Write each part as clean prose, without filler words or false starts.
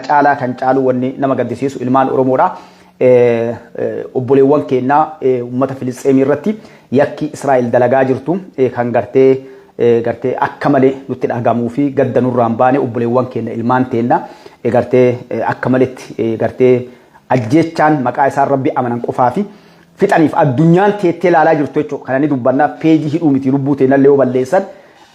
Caalaa kan caalu wanni nama gaddisiisu ilmaan Oromoodha. Obboleewwan keennaa uummata Filisxeemii irratti yakki Israa'el dalagaa jirtu kan gartee akka malee nutti dhagahamuu fi gadda nurraa hin baane obboleewwan keenya ilmaan teenna gartee akka maletti gartee ajjeechaan maqaa isaan rabbi amanan qofaa fi fixaniif addunyaan teettee ilaalaa jirtu jechuudha. Kana ni dubbanna peejii hidhuu miti lubbuu teennallee yoo balleessan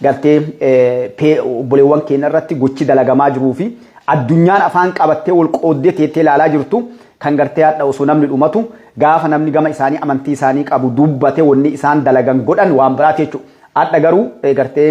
gartee obboleewwan keenya irratti gochi dalagamaa jiruu fi addunyaan afaan qabattee wal qooddee teettee ilaalaa jirtu kan gartee hadha osoo namni dhumatu gaafa namni gama isaanii amantii isaanii qabu dubbate wanni isaan dalagan godhan waan biraati jechuudha. Hadha garuu gartee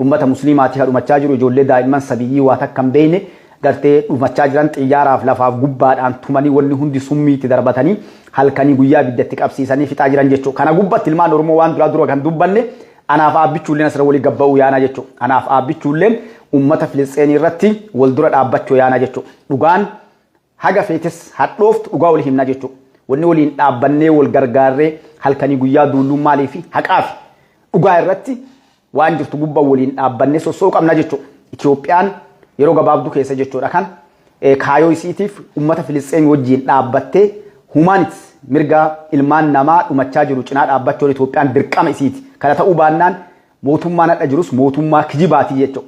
ummata musliimaati kan dhumachaa jiru ijoollee daa'imman sabiyyii waa takka hin beekne gartee dhumachaa jiran xiyyaaraaf lafaaf gubbaadhaan tumanii wanni hundi summiitti darbatanii halkanii guyyaa ibiddatti qabsiisanii fixaa jiran jechuudha. Kana gubbatti ilmaan Oromoo waan duraa dura kan dubbanne anaaf aabbichuulleen asirra walii gabba'uu yaanaa jechuudha. Anaaf aabbichuulleen ummata Filisxeenii irratti wal dura dhaabbachuu yaanaa jechuudha. Dhugaan haga feetes hadhooftu dhugaa walii himnaa jechuudha. Wanni waliin dhaabbannee wal gargaarree halkanii guyyaa duulluun maalii fi haqaa fi dhugaa irratti waan jirtu gubbaa waliin dhaabbannee sossoo'uu qabna jechuudha. Itoophiyaan yeroo gabaabduu keessa jechuudha kan kaayoo isiitiif ummata Filisxeem wajjiin dhaabbattee humanity mirga ilmaan namaa dhumachaa jiru cinaa dhaabbachuun Itoophiyaan dirqama isiiti. Kana ta'uu baannaan mootummaan hadha jirus mootummaa kijibaati jechuudha.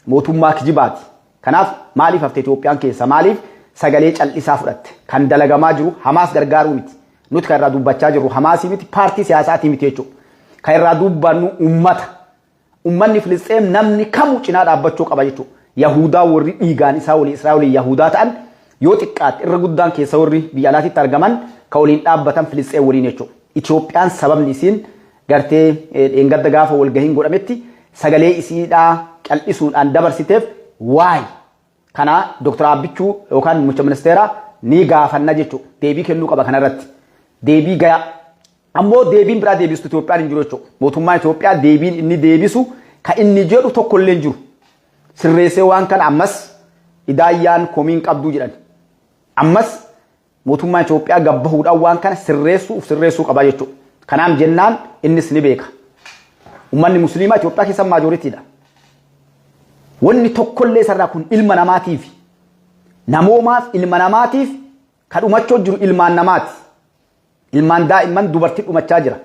Mootummaa kijibaati. Kanaaf maaliif hafte Itoophiyaan keessa maaliif sagalee cal'isaa fudhatte? Kan dalagamaa jiru Hamaas gargaaruu miti. Nuti kan irraa dubbachaa jirru Hamaasii miti paartii siyaasaatii miti jechuudha. Kan irraa dubbannu ummata. Ummanni Filisxeem namni kamuu cinaa dhaabbachuu qaba jechuudha. Yahudaa warri dhiigaan isaa walii Israa'el Yahudaa ta'an yoo xiqqaate irra guddaan keessa warri biyya alaatitti argaman kan waliin dhaabbatan Filisxeem waliin jechuudha. Itoophiyaan sababni isiin gartee dheengadda gaafa walgahiin godhametti sagalee isiidhaa cal'isuudhaan dabarsiteef waay kana Dr. Abbichuu yookaan muummicha ministeeraa ni gaafanna jechuudha. Deebii kennuu qaba kanarratti. Deebii gayaa. Ammoo deebiin biraa deebistu Itoophiyaan hin jiru jechuudha. Mootummaan Itoophiyaa deebiin inni deebisu kan inni jedhu tokko illee hin jiru. Sirreessee waan kana ammas idaayyaan komiin qabduu jedhan. Ammas mootummaan Itoophiyaa gabbahuudhaan waan kana sirreessuu uf sirreessuu qaba jechuudha. Kanaaf jennaan innis ni beeka. Uummanni musliimaa Itoophiyaa keessa maajooritiidha. Wanni tokkollee isarraa kun ilma namaatiif namoomaaf ilma namaatiif kan dhumachoo jiru ilmaan namaati. Ilmaan daa'imman dubartii dhumachaa jira.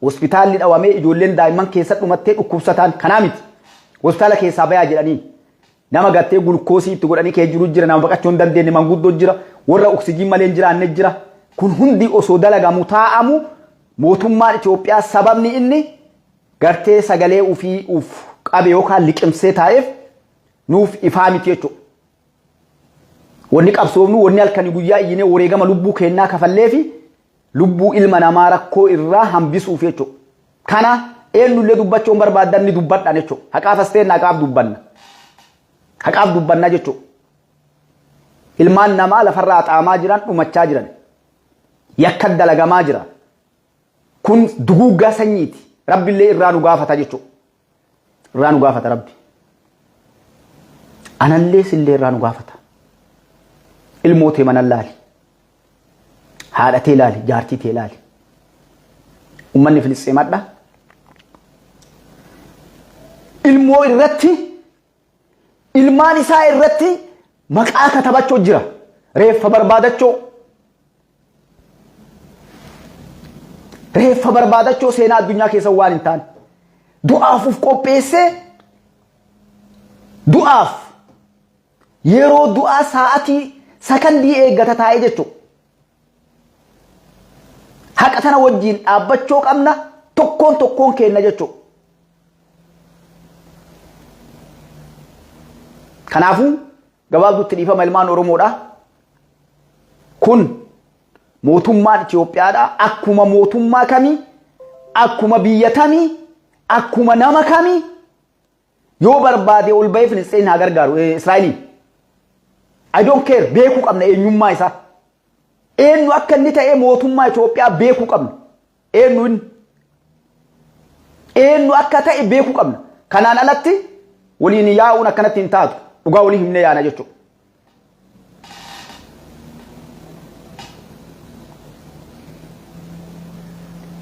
Hospitaalli dhawamee ijoolleen daa'imman keessa dhumattee dhukkubsataan kanaa miti. Hospitaala keessaa bayaa jedhanii nama gartee gulkoosii itti godhanii kee jiru jira nama baqachuu hin dandeenye manguddoo jira warra oksijiin malee hin jiraanne jira. Kun hundi osoo dalagamu taa'amu mootummaan Itoophiyaa sababni inni gartee sagalee ofii uf qabe yookaan liqimsee taa'eef nuuf ifaa miti jechuudha. Wanni qabsoofnu wanni halkanii guyyaa iyyinee wareegama lubbuu keennaa kafalleefi lubbuu ilma namaa rakkoo irraa hambisuuf jechuudha. Kana eenyullee dubbachuu hin barbaaddan ni dubbadhan jechuudha. Haqaaf as teenna haqaaf dubbanna. Haqaaf dubbanna jechuudha. Ilmaan namaa lafarraa xaamaa jiran dhumachaa jiran. Yakka dalagamaa jira. Kun duguuggaa sanyiiti. Rabbillee irraa nu gaafata jechuudha. Irraa nu gaafata Rabbi. Anallee sillee irraa nu gaafata. Ilmoo tee mana laali. Haadha tee laali, jaartii tee laali. Ummanni Filisxeem hadha. Ilmoo irratti ilmaan isaa irratti maqaa katabachoo jira. Reeffa barbaadachoo. Reeffa barbaadachoo seenaa addunyaa keessa waan hin taane. Du'aaf of qopheessee du'aaf yeroo du'aa sa'atii sakandii eeggata taa'ee jechuudha. Haqa tana wajjiin dhaabbachuu qabna tokkoon tokkoon keenna jechuudha. Kanaafuu gabaabduutti dhiifama ilmaan Oromoodha. Kun mootummaan Itoophiyaadha. Akkuma mootummaa kamii, akkuma biyya tamii, akkuma nama kamii yoo barbaade ol bahee Filisxeen haa gargaaru Israa'eliin. I don't care, beekuu qabna eenyummaa isaa. Eenyu akka inni ta'e mootummaa Itoophiyaa beekuu qabna. Eenyu inni? Eenyu akka ta'e beekuu qabna. Kanaan alatti waliin yaa'uun akkanatti hin taatu. Dhugaa walii himnee yaana jechuudha.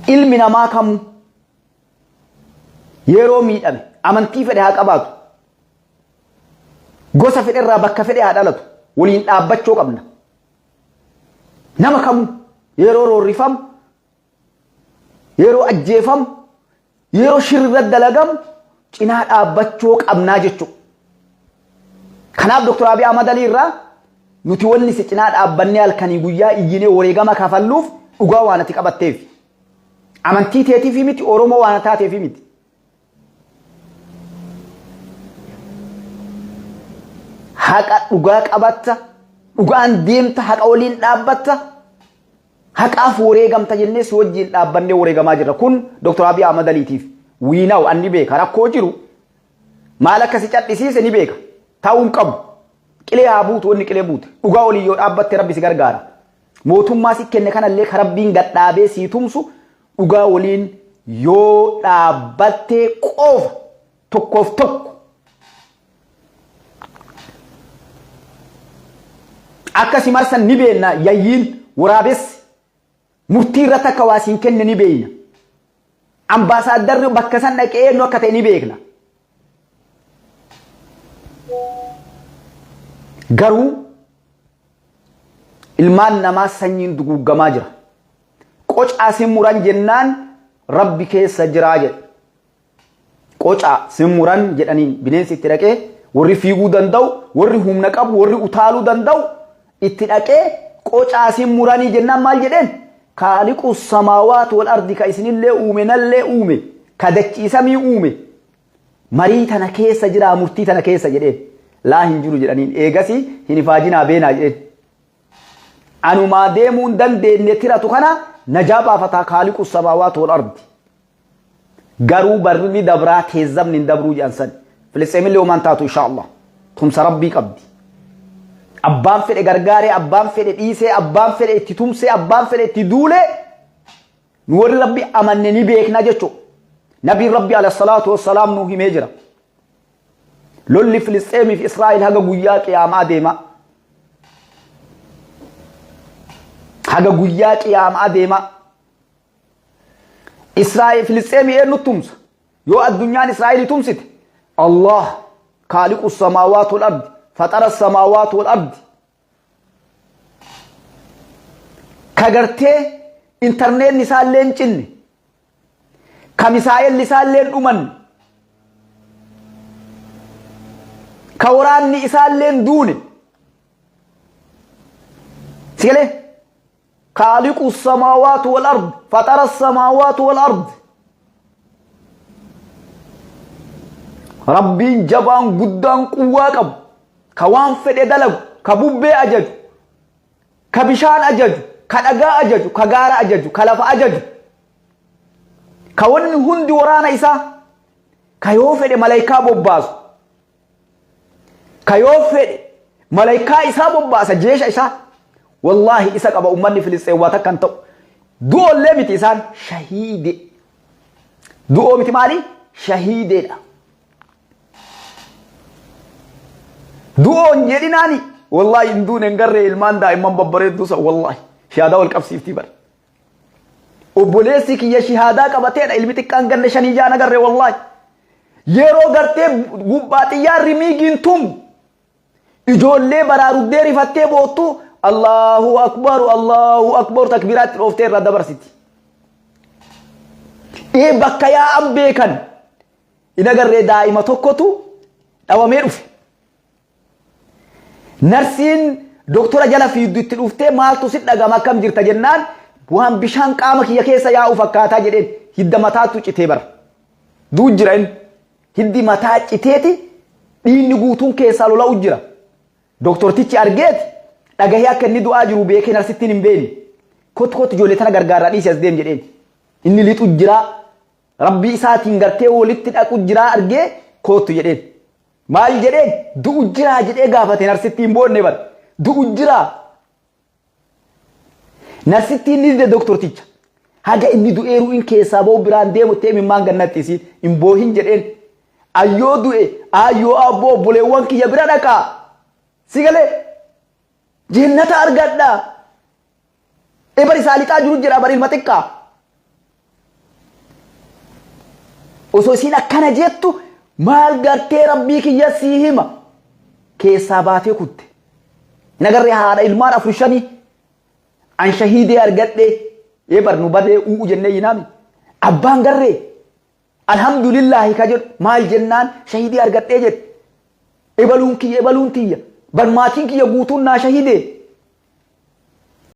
Ilmi namaa kamuu yeroo miidhame amantii fedhe haa qabaatu. Gosa fedhe irraa bakka fedhe haa dhalatu. Waliin dhaabbachuu qabna. Nama kamuu yeroo roorrifamu, yeroo ajjeefamu, yeroo shirri irratti dalagamu cinaa dhaabbachuu qabnaa jechuudha. Kanaaf Dr. Abiy Ahmad Alii irraa nuti wanni si cinaa dhaabbannee halkanii guyyaa iyyinee wareegama kafalluuf dhugaa waan ati qabatteef. Amantii teetiif miti, Oromoo waan taateef miti. Haqa dhugaa qabatta, dhugaan deemta, haqa waliin dhaabbatta, haqaaf wareegamta jennee si wajjin dhaabbannee wareegamaa jirra. Kun Dr. Abiy Ahmad Aliitiif wiinaw anni beeka rakkoo jiru maal akka si cadhisiise ni beeka. Ta'uu hin qabu. Qilee haa buutu wanni qilee buute. Dhugaa waliin yoo dhaabbatte rabbi si gargaara. Mootummaa si kenne kanallee ka rabbiin gadhaabee sii tumsu dhugaa waliin yoo dhaabbattee qofa tokkoof tokko. Akka si marsan ni beekna yayyiin waraabessi murtii irratti akka waa siin kenne ni beekna. Ambaasaaddarri bakka san dhaqee eenyu akka ta'e ni beekna. Garuu ilmaan namaa sanyiin duguuggamaa jira. Qocaa sin muran jennaan rabbi keessa jiraa jedhe. Qocaa sin muran jedhaniin bineensi itti dhaqee warri fiiguu danda'u, warri humna qabu, warri utaaluu danda'u itti dhaqee qocaa sin muranii jennaan maal jedheen? Kaaliqu samaawaat wal ardi ka isinillee uume nallee uume ka dachii samii uume marii tana keessa jiraa murtii tana keessa jedheen. Laa hin jiru jedhaniin eegasii hin ifaajinaa beenaa jedheen. Anumaa deemuu hin dandeenye tiratu kana najaa baafataa kaaliqu samaawaat wal ardi. Garuu barri ni dabraa teezzamni hin dabruu jedhan san. Filisxeemillee homaan taatu insha Allah. Tumsa rabbii qabdi. Abbaan fedhe gargaaree, abbaan fedhe dhiisee, abbaan fedhe itti tumsee, abbaan fedhe itti duulee nu warri rabbi amanne ni beekna jechuudha. Nabiin rabbi alayhi salaatu wassalaam nu himee jira. Lolli Filisxeemii fi Israa'el haga guyyaa qiyaamaa deema. Haga guyyaa qiyaamaa deema. Israa'el Filisxeemii eenyu tumsa? Yoo addunyaan Israa'elii tumsite Allah kaaliqu samaawaat wal ardi faxara samaawaat wal ardi ka gartee intarneetni isaallee hin cinne ka misaa'elli isaallee hin dhumanne ka waraanni isaallee hin duune sigalee kaaliqu samaawaat wal ard faxara samaawaat wal ard rabbiin jabaan guddaan quwwaa qabu ka waan fedhe dalagu ka bubbee ajaju ka bishaan ajaju, ka dhagaa ajaju, ka gaara ajaju, ka lafa ajaju, ka wanni hundi waraana isaa, ka yoo fedhe malaykaa bobbaasu, ka yoo fedhe malaykaa isaa bobbaasa jeesha isaa, wallaahi isa qaba ummanni Filisxeen waa takka hin ta'u. Du'oollee miti isaan shahiide. Du'oo miti maali? Shahiideedha. Du'oon jedhinaani wallaahi hin duune hin garree ilmaan daa'imman babbareedduu san wallaahi shahaadaa wal qabsiiftii bara. Obboleessi kiyya shahaadaa qabateedha ilmi xiqqaan ganna shanii jaan agarree wallaahi. Yeroo gartee gubbaa xiyyaarri miigiin tumu ijoollee baraaruddee rifattee boottu Allahu akbaru Allahu akbaru takbiiraatti dhooftee irraa dabarsiti. Ee bakka yaa'an beekan Hin agarree daa'ima tokkotu dhawamee dhufe. Narsiin doktora jala fiiddu itti dhuftee maaltu si dhagama akkam jirta jennaan waan bishaan qaama kiyya keessa yaa'u fakkaataa jedheen hidda mataatu citee bara. Du'u jira inni. Hiddi mataa citeeti dhiigni guutuun keessaa lola'u jira. Doktortichi argeeti dhagahee akka inni du'aa jiru beekee narsittiin hin beekne. Kottu kottu ijoollee tana gargaarraa dhiisi as deem jedheen. Inni lixu jiraa Rabbii isaatiin gartee walitti dhaqu jiraa argee koottu jedheen. Maal jedheen? Du'u jiraa jedhee gaafate narsittiin hin boonne bar. Du'u jiraa. Narsittiin ni dide doktorticha. Haga inni du'eeruu in keessaa ba'u biraan deemu itti imimmaan gannatti isiin hin boohin jedheen. Ayyoo du'e ayyoo abboo obboleewwan kiyya bira dhaqaa. Si galee jennata argadhaa. Ebar isaa lixaa jiru jira bar ilma xiqqaa. Osoo isiin akkana jettu maal gartee rabbii kiyya sii hima keessaa baatee kutte. Hin agarree haadha ilmaan afur shanii an shahiidee argadhee ee bar nu badee u'u jennee yinaami. Abbaan garree alhamdulillaahi ka jedhu maal jennaan shahiidee argadhee jedhe. Ebaluun kiyya ebaluun tiyya bar maatiin kiyya guutuun naa shahiidee.